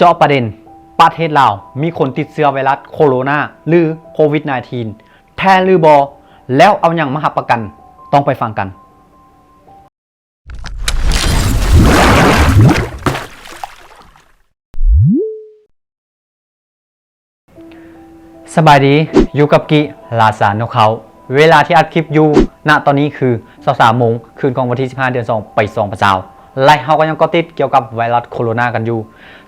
ເຈາະປະເດັນ, ປະເທດລາວມີຄົນຕິດເຊື້ອໄວຣັສໂຄໂຣນາ ຫຼື ໂຄວິດ ໜາຍທີນ ແທ້ຫຼືບໍ່? ແລ້ວເອົາຫຍັງມາຮັບປະກັນ? ຕ້ອງໄປຟັງກັນ. ສະບາຍດີ, ຢູ່ກັບກິ ລາຊານົກເຂົາ. ເວລາທີ່ອັດຄລິບຢູ່ ນະຕອນນີ້ຄື ຊາວສາມໂມງ ຄືນຂອງວັນທີສິບຫ້າ ເດືອນສອງ ປີສອງພັນຊາວ ແລະ ເຮົາກໍຍັງເກາະຕິດກ່ຽວກັບໄວຣັສໂຄໂຣນາກັນຢູ່,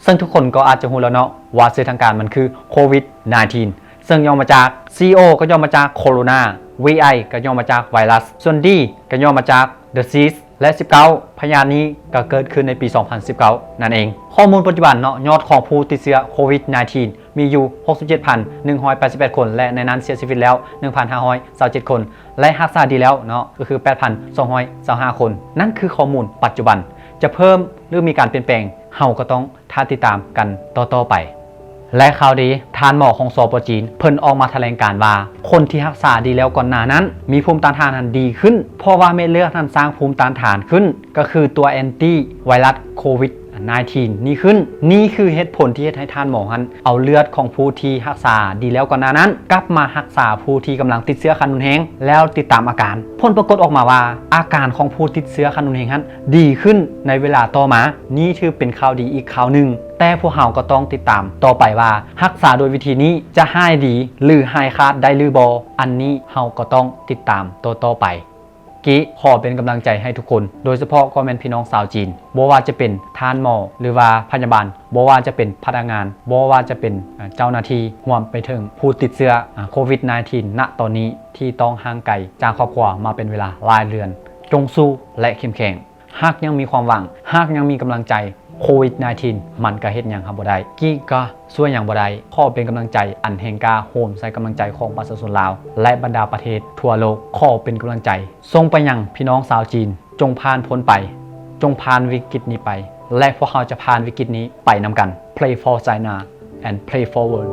ເຊິ່ງທຸກຄົນກໍອາດຈະຮູ້ແລ້ວເນາະ ວ່າຊື່ທາງການມັນຄື ໂຄວິດ ໜາຍທີນ ເຊິ່ງຫຍໍ້ມາຈາກ ຊີ ໂອ ກໍຫຍໍ້ມາຈາກໂຄໂຣນາ, ວີ ໄອ ກໍຫຍໍ້ມາຈາກໄວຣັສ, ສ່ວນ ດີ ກໍຫຍໍ້ມາຈາກ ດີຊີສ ແລະ ສິບເກົ້າ ພະຍາດນີ້ກໍເກີດຂຶ້ນໃນປີສອງພັນສິບເກົ້ານັ້ນເອງ. ຂໍ້ມູນປັດຈຸບັນເນາະ, ຍອດຂອງຜູ້ຕິດເຊື້ອໂຄວິດ ໜາຍທີນ ມີຢູ່ ຫົກສິບເຈັດພັນໜຶ່ງຮ້ອຍແປດສິບແປດ ຄົນ ແລະ ໃນນັ້ນເສຍຊີວິດແລ້ວ ໜຶ່ງພັນຫ້າຮ້ອຍຊາວເຈັດ ຄົນ ແລະ ຮັກສາດີແລ້ວເນາະ ກໍຄື ແປດພັນສອງຮ້ອຍຊາວຫ້າ ຄົນ. ນັ້ນຄືຂໍ້ມູນປັດຈຸບັນ. ຈະເພີ່ມ ຫຼື ມີການປ່ຽນແປງ, ເຮົາກໍຕ້ອງຖ້າຕິດຕາມກັນຕໍ່ໆໄປ. ແລະ ຂ່າວດີ, ທ່ານໝໍຂອງ ສປ ຈີນ ເພິ່ນອອກມາຖະແຫຼງການວ່າ ຄົນທີ່ຮັກສາດີແລ້ວກ່ອນໜ້ານັ້ນ ມີພູມຕ້ານທານນັ້ນດີຂຶ້ນ, ເພາະວ່າເມັດເລືອດນັ້ນສ້າງພູມຕ້ານທານຂຶ້ນ, ກໍຄືຕົວແອນຕີໄວຣັສໂຄວິດ ໜາຍທີນ ນີ້ຂຶ້ນ. ນີ້ຄືເຫດຜົນທີ່ເຮັດໃຫ້ທ່ານໝໍຫັ້ນ ເອົາເລືອດຂອງຜູ້ທີ່ຮັກສາດີແລ້ວກ່ອນໜ້ານັ້ນ ກັບມາຮັກສາຜູ້ທີ່ກຳລັງຕິດເຊື້ອຂັ້ນຮຸນແຮງ ແລ້ວຕິດຕາມອາການ. ຜົນປາກົດອອກມາວ່າ ອາການຂອງຜູ້ຕິດເຊື້ອຂັ້ນຮຸນແຮງຫັ້ນ ດີຂຶ້ນໃນເວລາຕໍ່ມາ. ນີ້ຖືເປັນຂ່າວດີອີກຂ່າວໜຶ່ງ, ແຕ່ພວກເຮົາກໍຕ້ອງຕິດຕາມຕໍ່ໄປວ່າ ຮັກສາໂດຍວິທີນີ້ຈະຫາຍດີ ຫຼື ຫາຍຂາດໄດ້ຫຼືບໍ່? ອັນນີ້ເຮົາກໍຕ້ອງຕິດຕາມຕໍ່ໆໄປ. ກິຂໍເປັນກຳລັງໃຈໃຫ້ທຸກຄົນ, ໂດຍສະເພາະກໍແມ່ນພີ່ນ້ອງຊາວຈີນ, ບໍ່ວ່າຈະເປັນທ່ານໝໍ ຫຼືວ່າພະຍາບານ, ບໍ່ວ່າຈະເປັນພະນັກງານ, ບໍ່ວ່າຈະເປັນ ເຈົ້າໜ້າທີ່, ຮວມໄປເຖິງຜູ້ຕິດເຊື້ອ ໂຄວິດ ໜາຍທີນ ນະຕອນນີ້ ທີ່ຕ້ອງຫ່າງໄກຈາກຄອບຄົວມາເປັນເວລາຫຼາຍເດືອນ. ຈົ່ງສູ້ ແລະ ເຂັ້ມແຂງ. ຫາກຍັງມີຄວາມຫວັງ, ຫາກຍັງມີກຳລັງໃຈ, ໂຄວິດ ໜາຍທີນ ມັນກະເຮັດຫຍັງເຮົາບໍ່ໄດ້, ກິກະຊ່ວຍຫຍັງບໍ່ໄດ້. ຂໍເປັນກຳລັງໃຈອັນແຮງກ້າໂຫມໃສ່ກຳລັງໃຈຂອງປະຊາຊົນລາວ ແລະ ບັນດາປະເທດທົ່ວໂລກ. ຂໍເປັນກຳລັງໃຈສົ່ງໄປຍັງພີ່ນ້ອງຊາວຈີນ, ຈົ່ງຜ່ານພົ້ນໄປ, ຈົ່ງຜ່ານວິກິດນີ້ໄປ, ແລະ ພວກເຮົາຈະຜ່ານວິກິດນີ້ໄປນຳກັນ. Pray for China and pray forward.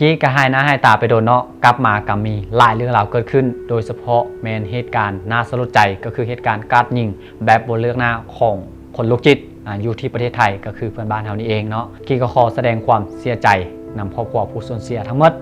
ກີ້ກະຫາຍໜ້າຫາຍຕາໄປດົນເນາະ, ກັບມາກະມີຫຼາຍເລື່ອງລາວເກີດຂຶ້ນ, ໂດຍສະເພາະແມ່ນເຫດການໜ້າສະຫຼົດໃຈ, ກໍຄືເຫດການກາດຍິງແບບບໍ່ເລືອກໜ້າຂອງຄົນໂລກຈິດ ອາ ຢູ່ທີ່ປະເທດໄທ, ກໍຄືເພື່ອນບ້ານເຮົານີ້ເອງເນາະ. ກີ້ກໍຂໍສະແດງຄວາມເສຍໃຈນຳຄອບຄົວຜູ້ສູນເສຍທັງໝົດ.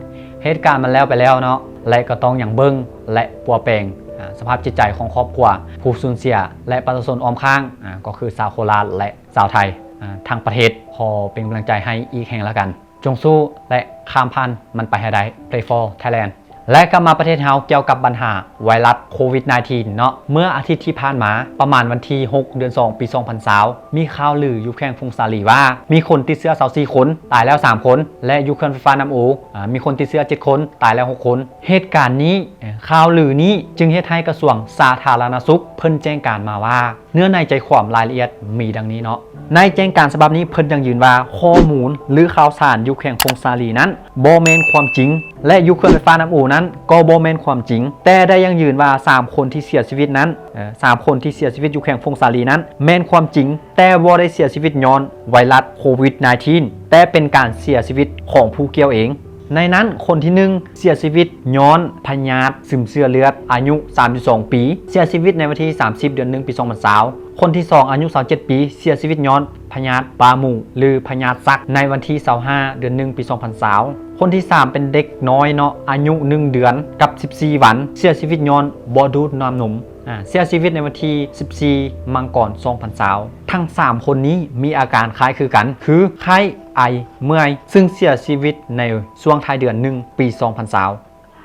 ເຫດການມັນແລ້ວໄປແລ້ວເນາະ, ແລະ ກໍຕ້ອງຍັງເບິ່ງ ແລະ ປົວແປງ ອາ ສະພາບຈິດໃຈຂອງຄອບຄົວຜູ້ສູນເສຍ ແລະ ປະຊາຊົນອ້ອມຂ້າງ ອາ ກໍຄືຊາວໂຄລາດ ແລະ ຊາວໄທ ອາ ທັງປະເທດ. ຂໍເປັນກຳລັງໃຈໃຫ້ອີກແຮງລະກັນ. ຈົ່ງສູ້ ແລະ ຂ້າມຜ່ານມັນໄປໃຫ້ໄດ້. Pray for Thailand. ແລະ ກັບມາປະເທດເຮົາ, ກ່ຽວກັບບັນຫາໄວຣັສໂຄວິດ ໜາຍທີນ ເນາະ, ເມື່ອອາທິດທີ່ຜ່ານມາ ປະມານວັນທີຫົກ ເດືອນສອງ ປີສອງພັນຊາວ ມີຂ່າວລືຢູ່ແຂວງຜົ້ງສາລີວ່າ ມີຄົນຕິດເຊື້ອຊາວສີ່ຄົນ, ຕາຍແລ້ວສາມຄົນ ແລະ ຢູ່ເຂື່ອນໄຟຟ້ານ້ຳອູ ອາ ມີຄົນຕິດເຊື້ອເຈັດຄົນ, ຕາຍແລ້ວຫົກຄົນ. ເຫດການນີ້, ເອີ ຂ່າວລືນີ້ຈຶ່ງເຮັດໃຫ້ກະຊວງສາທາລະນະສຸກເພິ່ນແຈ້ງການມາວ່າ ເນື້ອໃນໃຈຄວາມລາຍລະອຽດມີດັ່ງນີ້ເນາະ. ໃນແຈ້ງການສະບັບນີ້ເພິ່ນຢັ້ງຢືນວ່າ ຂໍ້ມູນ ຫຼື ຂ່າວສານຢູ່ແຂວງຜົ້ງສາລີນັ້ນບໍ່ແມ່ນຄວາມຈິງ ແລະ ຢູ່ເຂື່ອນໄຟຟ້ານ້ຳອູນັ້ນກໍບໍ່ແມ່ນຄວາມຈິງ, ແຕ່ໄດ້ຢັ້ງຢືນວ່າສາມຄົນທີ່ເສຍຊີວິດນັ້ນ, ເອີ ສາມຄົນທີ່ເສຍຊີວິດຢູ່ແຂວງຜົ້ງສາລີນັ້ນແມ່ນຄວາມຈິງ, ແຕ່ບໍ່ໄດ້ເສຍຊີວິດຍ້ອນໄວຣັສໂຄວິດ ໜາຍທີນ ແຕ່ເປັນການເສຍຊີວິດຂອງຜູ້ກ່ຽວເອງ. ໃນນັ້ນ ຄົນທີໜຶ່ງເສຍຊີວິດຍ້ອນພະຍາດຊຶມເຊື້ອເລືອດ, ອາຍຸສາມສິບສອງປີ, ເສຍຊີວິດໃນວັນທີສາມສິບ ເດືອນໜຶ່ງ ປີສອງພັນຊາວ. ຄົນທີສອງອາຍຸຊາວເຈັດປີ, ເສຍຊີວິດຍ້ອນພະຍາດປາໝູ ຫຼື ພະຍາດສັກ ໃນວັນທີຊາວຫ້າ ເດືອນໜຶ່ງ ປີສອງພັນຊາວ. ຄົນທີສາມເປັນເດັກນ້ອຍເນາະ, ອາຍຸໜຶ່ງເດືອນກັບສິບສີ່ວັນ, ເສຍຊີວິດຍ້ອນບໍ່ດູດນ້ຳນົມ. ອາ ເສຍຊີວິດໃນວັນທີສິບສີ່ ມັງກອນ ສອງພັນຊາວ. ທັງສາມຄົນນີ້ມີອາການຄ້າຍຄືກັນ ຄື ໄຂ້, ໄອ, ເມື່ອຍ, ຊຶ່ງເສຍຊີວິດໃນຊ່ວງທ້າຍເດືອນໜຶ່ງ ປີສອງພັນຊາວ.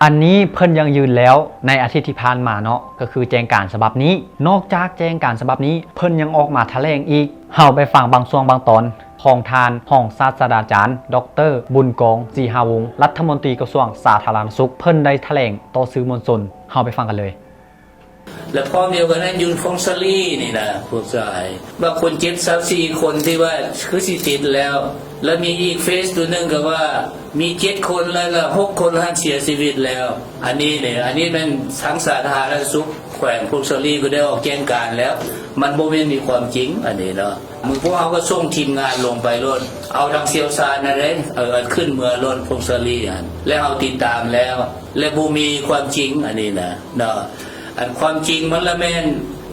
ອັນນີ້ເພິ່ນຢັ້ງຢືນແລ້ວໃນອາທິດທີ່ຜ່ານມາເນາະ, ກໍຄືແຈ້ງການສະບັບນີ້. ນອກຈາກແຈ້ງການສະບັບນີ້, ເພິ່ນຍັງອອກມາຖະແຫຼງອີກ. ເຮົາໄປຟັງບາງຊ່ວງບາງຕອນຂອງທ່ານຮອງສາດສະດາຈານ ດອກເຕີ ບຸນກອງ ສີຫາວົງ, ລັດຖະມົນຕີກະຊວງສາທາລະນະສຸກ, ເພິ່ນໄດ້ຖະແຫຼງຕໍ່ສື່ມວນຊົນ. ເຮົາໄປຟັງກັນເລີຍ. ແລະ ພ້ອມດຽວກັນນັ້ນ ຢູ່ຜົ້ງສາລີນີ້ນະ ພວກຊາຍ ວ່າຄົນເຈັບຊາວສີ່ຄົນທີ່ວ່າຄືຊິຕິດແລ້ວ ແລ້ວມີອີກເຟສໂຕໜຶ່ງກໍວ່າມີເຈັດຄົນ ແລ້ວ ແລ້ວຫົກຄົນຫັ້ນເສຍຊີວິດແລ້ວ. ອັນນີ້ເດ ອັນນີ້ແມ່ນທາງສາທາລະນະສຸກແຂວງຜົ້ງສາລີກໍໄດ້ອອກແຈ້ງການແລ້ວ ມັນບໍ່ແມ່ນມີຄວາມຈິງອັນນີ້ເນາະ. ມື້ພວກເຮົາກໍສົ່ງທີມງານລົງໄປໂລດ ເອົານັກຊ່ຽວຊານນັ້ນເດ້ ເອົາ ເອົາຂຶ້ນເມືອໂລດ ຜົ້ງສາລີຫັ້ນ ແລ້ວເຮົາຕິດຕາມແລ້ວ ແລະ ບໍ່ມີຄວາມຈິງອັນນີ້ນະເນາະ. ອັນຄວາມຈິງມັນລະແມ່ນ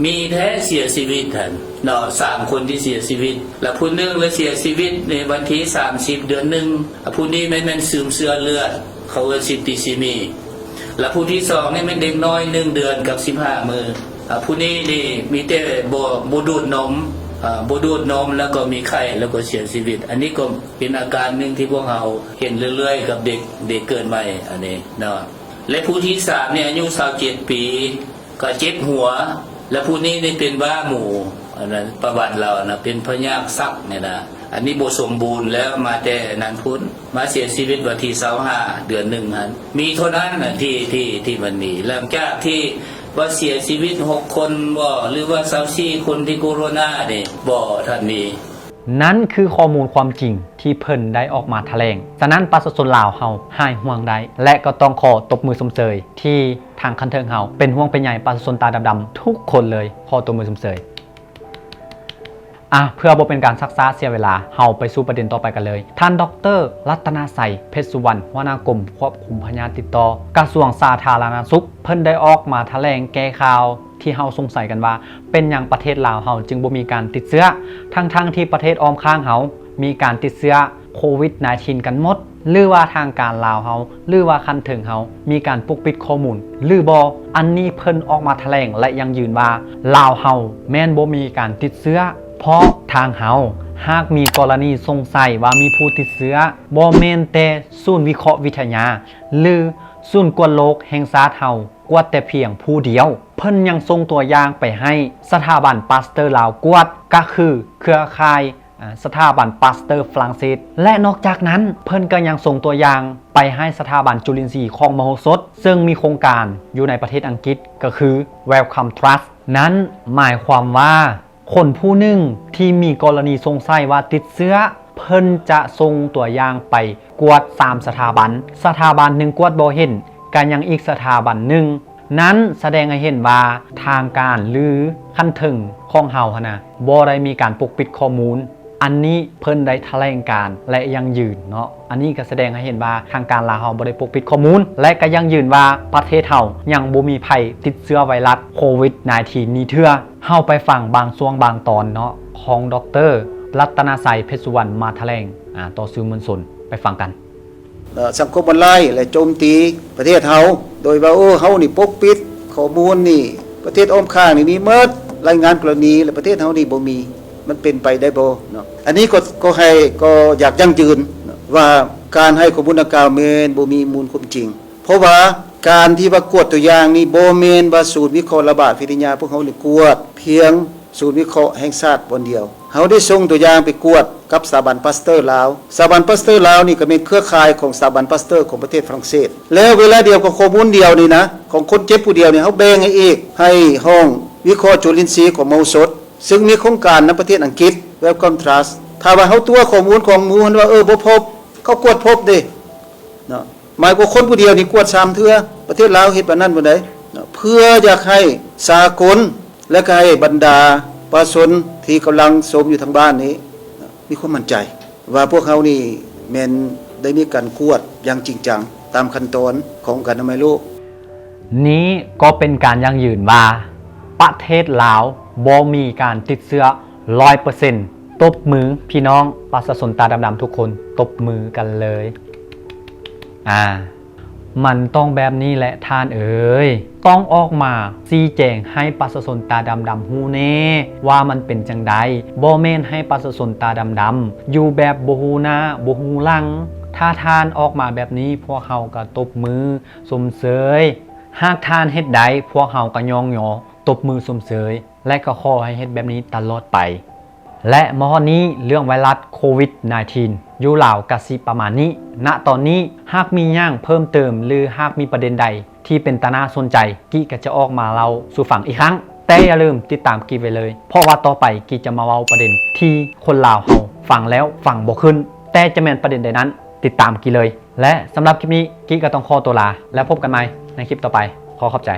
ມີແທ້ເສຍຊີວິດຫັ້ນເນາະ ສາມຄົນທີ່ເສຍຊີວິດ ລະຜູ້ໜຶ່ງລະເສຍຊີວິດໃນວັນທີສາມສິບເດືອນໜຶ່ງ ອາ ຜູ້ນີ້ແມ່ນ ແມ່ນຊືມເຊື້ອເລືອດ ເຂົາເອີ້ນ septicemia ລະຜູ້ທີສອງນີ້ແມ່ນເດັກນ້ອຍໜຶ່ງເດືອນກັບສິບຫ້າມື້ ອາ ຜູ້ນີ້ນີ້ມີແຕ່ບໍ່ ບໍ່ດູດນົມ ອາ ບໍ່ດູດນົມ ແລ້ວກໍມີໄຂ້ ແລ້ວກໍເສຍຊີວິດ. ອັນນີ້ກໍເປັນອາການໜຶ່ງທີ່ພວກເຮົາເຫັນເລື້ອຍໆກັບເດັກ ເດັກເກີດໃໝ່ອັນນີ້ເນາະ. ແລະ ຜູ້ທີສາມນີ້ອາຍຸຊາວເຈັດປີ ກໍເຈັບຫົວ ແລະ ຜູ້ນີ້ນີ້ເປັນບ້າໝູ ອັນນັ້ນປະຫວັດລາວນະ ເປັນພະຍາດຊັກນີ້ນະ. ອັນນີ້ບໍ່ສົມບູນແລ້ວ ມາແຕ່ນັ້ນພຸ້ນ ມາເສຍຊີວິດວັນທີຊາວຫ້າເດືອນໜຶ່ງຫັ້ນ. ມີເທົ່ານັ້ນນະທີ່ ທີ່ ທີ່ມັນມີ ຫຼັງຈາກທີ່ວ່າເສຍຊີວິດຫົກຄົນບໍ ຫຼືວ່າຊາວສີ່ຄົນທີ່ໂຄໂຣນານີ້ ບໍ່ທັນມີ. ນັ້ນຄືຂໍ້ມູນຄວາມຈິງທີ່ເພິ່ນໄດ້ອອກມາຖະແຫຼງ. ສະນັ້ນປະຊາຊົນລາວເຮົາຫາຍຫ່ວງໄດ້ ແລະ ກໍຕ້ອງຂໍຕົບມືຊົມເຊີຍທີ່ທາງຂັ້ນເທິງເຮົາເປັນຫ່ວງເປັນໃຍປະຊາຊົນຕາດຳໆທຸກຄົນເລີຍ. ຂໍຕົບມືຊົມເຊີຍ. ອາ ເພື່ອບໍ່ເປັນການຊັກຊ້າເສຍເວລາ ເຮົາໄປສູ່ປະເດັນຕໍ່ໄປກັນເລີຍ. ທ່ານ ດອກເຕີ ລັດຕະນະໄຊ ເພັດສຸວັນ ຫົວໜ້າກົມຄວບຄຸມພະຍາດຕິດຕໍ່ ກະຊວງສາທາລະນະສຸກ ເພິ່ນໄດ້ອອກມາຖະແຫຼງແກ້ຂ່າວ ທີ່ເຮົາສົງໄສກັນວ່າ ເປັນຫຍັງປະເທດລາວເຮົາຈຶ່ງບໍ່ມີການຕິດເຊື້ອ ທັງໆທີ່ປະເທດອ້ອມຂ້າງເຮົາມີການຕິດເຊື້ອໂຄວິດ nineteen ກັນໝົດ ຫຼືວ່າທາງການລາວເຮົາ ຫຼືວ່າຂັ້ນເທິງເຮົາມີການປົກປິດຂໍ້ມູນ ຫຼືບໍ່? ອັນນີ້ເພິ່ນອອກມາຖະແຫຼງ ແລະ ຢັ້ງຢືນວ່າ ລາວເຮົາແມ່ນບໍ່ມີການຕິດເຊື້ອ ເພາະທາງເຮົາຫາກມີກໍລະນີສົງໄສວ່າມີຜູ້ຕິດເຊື້ອ ບໍ່ແມ່ນແຕ່ສູນວິເຄາະວິທະຍາ ຫຼື ສູນກວດໂລກແຫ່ງຊາດເຮົາ ກວດແຕ່ພຽງຜູ້ດຽວ, ເພິ່ນຍັງສົ່ງຕົວຢ່າງໄປໃຫ້ສະຖາບັນປາສເຕີລາວກວດ, ກະຄືເຄືອຂ່າຍ ອາ ສະຖາບັນປາສເຕີຝຣັ່ງເສດ ແລະ ນອກຈາກນັ້ນ ເພິ່ນກໍຍັງສົ່ງຕົວຢ່າງໄປໃຫ້ສະຖາບັນຈຸລິນຊີຂອງມະໂຫສົດ ເຊິ່ງມີໂຄງການຢູ່ໃນປະເທດອັງກິດ ກໍຄື Wellcome Trust. ນັ້ນໝາຍຄວາມວ່າ ຄົນຜູ້ໜຶ່ງທີ່ມີກໍລະນີສົງໄສວ່າຕິດເຊື້ອ ເພິ່ນຈະສົ່ງຕົວຢ່າງໄປກວດສາມສະຖາບັນ, ສະຖາບັນໜຶ່ງກວດບໍ່ເຫັນ ກະຍັງອີກສະຖາບັນໜຶ່ງ. ນັ້ນສະແດງໃຫ້ເຫັນວ່າທາງການ ຫຼື ຂັ້ນເທິງຂອງເຮົາຫັ້ນນະ ບໍ່ໄດ້ມີການປົກປິດຂໍ້ມູນ. ອັນນີ້ເພິ່ນໄດ້ຖະແຫຼງການ ແລະ ຢັ້ງຢືນເນາະ. ອັນນີ້ກະສະແດງໃຫ້ເຫັນວ່າທາງການລາວເຮົາບໍ່ໄດ້ປົກປິດຂໍ້ມູນ ແລະ ກະຢັ້ງຢືນວ່າປະເທດເຮົາຍັງບໍ່ມີໃຜຕິດເຊື້ອໄວຣັສໂຄວິດ nineteen ນີ້ເທື່ອ. ເຮົາໄປຟັງບາງຊ່ວງບາງຕອນເນາະ ຂອງ ດອກເຕີ ລັດຕະນະໄຊ ເພັດສຸວັນ ມາຖະແຫຼງ ອາ ຕໍ່ສື່ມວນຊົນ. ໄປຟັງກັນ. ເອີ ສັງຄົມອອນລາຍ ແລະ ໂຈມຕີປະເທດເຮົາ ໂດຍວ່າ ໂອ້ ເຮົານີ້ປົກປິດຂໍ້ມູນນີ້ ປະເທດອ້ອມຂ້າງນີ້ມີໝົດ ລາຍງານກໍລະນີ ແລະ ປະເທດເຮົານີ້ບໍ່ມີ ມັນເປັນໄປໄດ້ບໍ່ເນາະ? ອັນນີ້ກໍ ກໍໃຫ້ ກໍຢາກຢັ້ງຢືນເນາະ ວ່າການໃຫ້ຂໍ້ມູນດັ່ງກ່າວແມ່ນບໍ່ມີມູນຄວາມຈິງ. ເພາະວ່າການທີ່ວ່າກວດຕົວຢ່າງນີ້ ບໍ່ແມ່ນວ່າສູນວິເຄາະລະບາດວິທະຍາພວກເຮົານີ້ກວດພຽງສູນວິເຄາະແຫ່ງຊາດບ່ອນດຽວ. ເຮົາໄດ້ສົ່ງຕົວຢ່າງໄປກວດກັບສະຖາບັນປາສເຕີລາວ. ສະຖາບັນປາສເຕີລາວນີ້ກໍແມ່ນເຄືອຂ່າຍຂອງສະຖາບັນປາສເຕີຂອງປະເທດຝຣັ່ງເສດ. ແລ້ວເວລາດຽວກັບຂໍ້ມູນດຽວນີ້ນະ ຂອງຄົນເຈັບຜູ້ດຽວນີ້ ເຮົາແບ່ງໃຫ້ອີກ ໃຫ້ຫ້ອງວິເຄາະຈຸລິນຊີຂອງມະໂຫສົດ ເຊິ່ງມີໂຄງການນຳປະເທດອັງກິດ Wellcome Trust. ຖ້າວ່າເຮົາຕົວະຂໍ້ມູນຂອງໝູ່ຫັ້ນວ່າ ເອີ ບໍ່ພົບ ເຂົາກວດພົບເດ້ເນາະ. ໝາຍກວ່າຄົນຜູ້ດຽວນີ້ກວດສາມເທື່ອ. ປະເທດລາວເຮັດປານນັ້ນບໍ່ໄດ້ເນາະ ເພື່ອຢາກໃຫ້ສາກົນ ແລະ ກໍໃຫ້ບັນດາປະຊາຊົນທີ່ກຳລັງຊົມຢູ່ທາງບ້ານນີ້ເນາະ ມີຄວາມໝັ້ນໃຈວ່າພວກເຮົານີ້ແມ່ນໄດ້ມີການກວດຢ່າງຈິງຈັງຕາມຂັ້ນຕອນຂອງອົງການອະນາໄມໂລກ. ນີ້ກໍເປັນການຢັ້ງຢືນວ່າ ປະເທດລາວບໍ່ມີການຕິດເຊື້ອຮ້ອຍເປີເຊັນ. ຕົບມືພີ່ນ້ອງປະຊາຊົນຕາດຳໆທຸກຄົນ, ຕົບມືກັນເລີຍ. ອາ ມັນຕ້ອງແບບນີ້ແຫຼະທ່ານເອີຍ, ຕ້ອງອອກມາຊີ້ແຈງໃຫ້ປະຊາຊົນຕາດຳໆຮູ້ແນ່ວ່າມັນເປັນຈັ່ງໃດ, ບໍ່ແມ່ນໃຫ້ປະຊາຊົນຕາດຳໆຢູ່ແບບບໍ່ຮູ້ໜ້າບໍ່ຮູ້ຫຼັງ. ຖ້າທ່ານອອກມາແບບນີ້ ພວກເຮົາກໍຕົບມືຊົມເຊີຍ, ຫາກທ່ານເຮັດໄດ້ ພວກເຮົາກໍຍ້ອງຍໍຕົບມືຊົມເຊີຍ ແລະ ກໍຂໍໃຫ້ເຮັດແບບນີ້ຕະຫຼອດໄປ. ແລະ ມາຮອດນີ້ ເລື່ອງໄວຣັສໂຄວິດ nineteen ຢູ່ລາວກະຊິປະມານນີ້. ນະຕອນນີ້ ຫາກມີຫຍັງເພີ່ມເຕີມ ຫຼື ຫາກມີປະເດັນໃດທີ່ເປັນຕາໜ້າສົນໃຈ, ກິກະຈະອອກມາເລົ່າສູ່ຟັງອີກຄັ້ງ. ແຕ່ຢ່າລືມຕິດຕາມກິໄວ້ເລີຍ, ເພາະວ່າຕໍ່ໄປກິຈະມາເວົ້າປະເດັນທີ່ຄົນລາວເຮົາຟັງແລ້ວຟັງບໍ່ຂຶ້ນ. ຕ່ຈະແມ່ນປະເດັນໃດນັ້ນ ຕິດຕາມກີ້ເລີຍ. ແລະ ສຳລັບຄລິບນີ້ ກີ້ກໍຕ້ອງຂໍຕົວລາ ແລ້ວພົບກັນໃໝ່ໃນຄລິບຕໍ່ໄປ. ຂໍຂອບໃຈ.